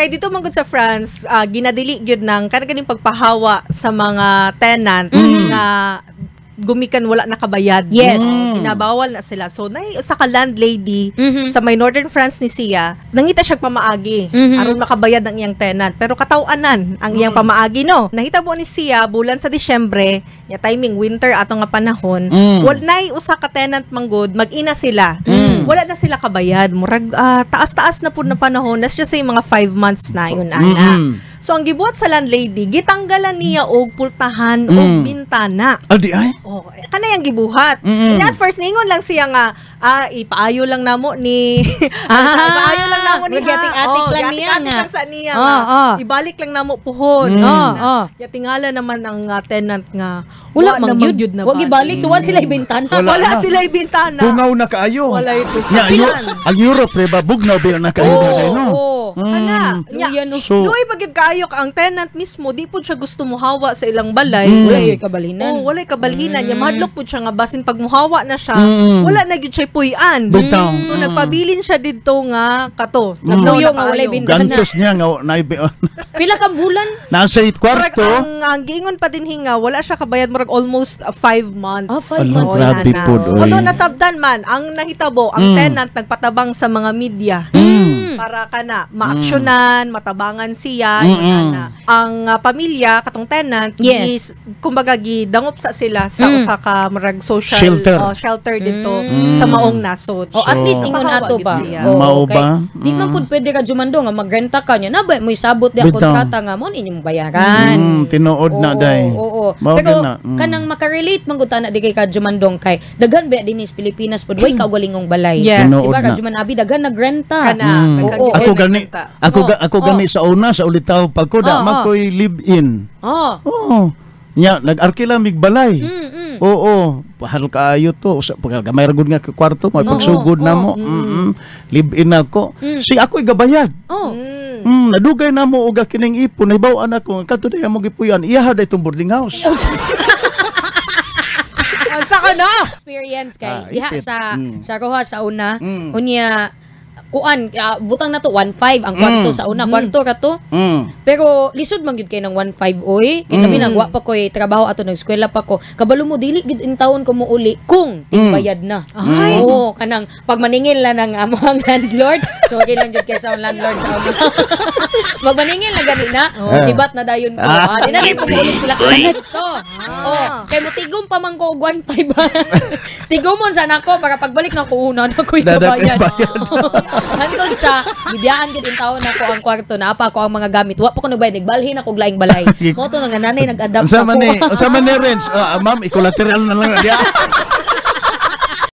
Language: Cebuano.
Kay dito man gud sa France, ginadili gyud nang kana ganing pagpahawa sa mga tenant na gumikan wala nakabayad. Ginabawal na sila. So nay usa ka landlady sa may Northern France ni siya, nangita siya pamaagi aron makabayad ang iyang tenant. Pero kataw-anan ang iyang pamaagi, no. Nahitabo ni siya bulan sa Disyembre, nya timing winter ato nga panahon. Wal nay usa ka tenant manggod, mag-ina sila. Wala na sila kabayad. Murag taas-taas na pud na panahon, let's just say mga 5 months na yun ana. So ang gibuhat sa landlady, gitanggalan niya og pultahan og bintana. Ah, di ay? Oh, kanay ang gibuhat. And at first ningon lang siya nga ipaayo lang namo ni ipaayo lang namo ni. Giatik-atik Oh, lang niya giatik-atik nga. Lang sa niya Oh, nga. oh. Ibalik lang namo puhon. Oh, oh. Ya tingala naman ang tenant nga Wala wa man naman gyud. gyud na Wa gibalik, so wa sila ibintana. Wala Wala na. sila ibintana. Bungaw na kaayo. Wala ito. Nya, ang Europe, ba, bugnaw ba na kaayo Oo, na no? oo. Ana, nya, Luya, no. So, Luoy pa gyud kaayo ka ang tenant mismo di pud siya gusto muhawa sa ilang balay. Wala Kay- siya kabalhinan. Oh, walay kabalhinan. Nya mahadlok pud siya nga basin pag muhawa na siya, wala na gyud siya puy-an. Bitaw. So nagpabilin siya didto nga kato. Nagpuyo na nga walay kaayo. bintana. Gantos niya nga na Pila ka bulan? nasa Murag kwarto. ang giingon pa din hinga, wala siya kabayad murag almost 5 months. Ah, 5 Ala, months. grabe na. pod, oy. Although nasabdan man, ang nahitabo, ang tenant nagpatabang sa mga media para kana maaksyonan, matabangan siya, yun ana. Ang pamilya katong tenant, gis, kumbaga gidangop sa sila sa usa ka murag social Shelter. Oh, shelter dito sa maong nasod. O at least So, ingon Napahawa ato gid ba? siya. Oo, Mao kay ba? di man pud pwede ka jumando nga magrenta ka niya. Na ba mo'y sabot di ang Bitaw. kontrata nga mo inyong bayaran. Tinuod na Oo, day. Oo. Mao Pero gyud na. Kanang makarelate man gud ta na di kay ka jumandong kay daghan ba dinhi sa Pilipinas pud way kaugalingong balay. Yes. Tinuod Diba na. ka Juman Abi daghan nagrenta. Kana, daghan Oo. gyud Ako gani, nagrenta. ako ako gani sa una sa ulitaw pag ko da man ko'y live in. Oo. Nya nag-arkila mig balay. Oo, pahal kaayo to. Sa pagka gamay ra gud nga kwarto, may pagsugod na mo. Live in ako. Si ako'y gabayad. Nadugay na mo og kining ipon, nahibaw-an ako kadto day mo gipuyan. Iyaha day tong boarding house. Unsa ka na? Experience kay Ah, diha ipit. sa sa Roha sa una, unya kuan butang na to 1.5 ang kwarto sa una, kwarto ra to. Pero lisod man gyud kay ng 1.5 oy. Kay labi nang wa pa koy trabaho ato, nag-eskwela pa ko. Kabalo mo dili gyud in taon ko mouli kung tingbayad na. Ay. Oo, kanang pag maningil na ng among landlord. Sorry lang jud kay sa among landlord sa una. Magmaningil na gani na, sibat na dayon ko. Ah, di na ko muuli sila ka dito. Oh, kay motigom pa man ko og 1.5. Tigomon sana ko para pagbalik na ko una na ko Dadak bayad. bayad. Hantod sa gibiyaan gid in taon nako ang kwarto na apa ko ang mga gamit. Wa pa ko nagbayad, nagbalhin ako og laing balay. Mo to nga nanay nag-adapt Unsa man ako. ni, unsa man ni Renz? Ah, ma'am, i-collateral na lang. Diya.